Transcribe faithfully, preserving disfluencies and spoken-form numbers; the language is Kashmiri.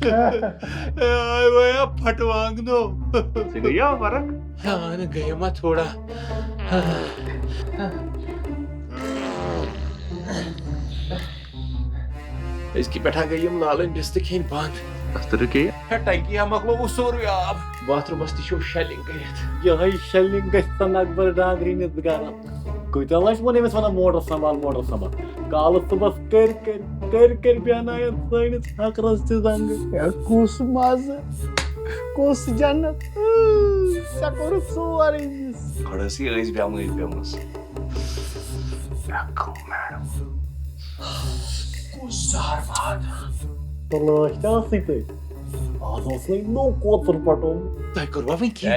ہے، ویا پھٹہٕ وانگنو۔ ژےٚ گٔیو فرق؟ ہاں، گٔیو ما تھوڑا۔ أزکہِ پٮ۪ٹھا گٔے یِم لالٕنۍ ڈِستہٕ کھیٚنۍ بنٛد۔ کسترٕ کے؟ ہے، ٹنکی ہا مۄکلوو سورُے آب۔ باتھ روٗمس تہِ چھو شیلنگ کٔرِتھ۔ یِہوٚے شیلنگ گژھِ سۄ نقبر ڈانگری نِتھ گرم۔ کۭتیٛاہ لٹہِ ووٚن أمِس ونان موٹر سنبھال، موٹر سنبھال۔ کالہٕ صُبحس کٔرۍ کٔرۍ، کٔرۍ کٔرۍ بیٚہناوان سٲنِس ہکرس تہِ زنٛگہٕ۔ ہے، کُس مزٕ، کُس جنت، ژےٚ کوٚرُتھ سورُے miss۔ گۄڈٕ ٲسٕے أسۍ بیٚمٲرۍ پیٚمٕژ۔ مےٚ گوٚو میڈم۔ کُس زہر باد۔ تہٕ لٲج تہِ ٲسٕے تٔتۍ۔ آز اوس وۄنۍ نوٚو کوتُر پٹومُت۔ تۄہہِ کوٚروا وۄنۍ کینٛہہ؟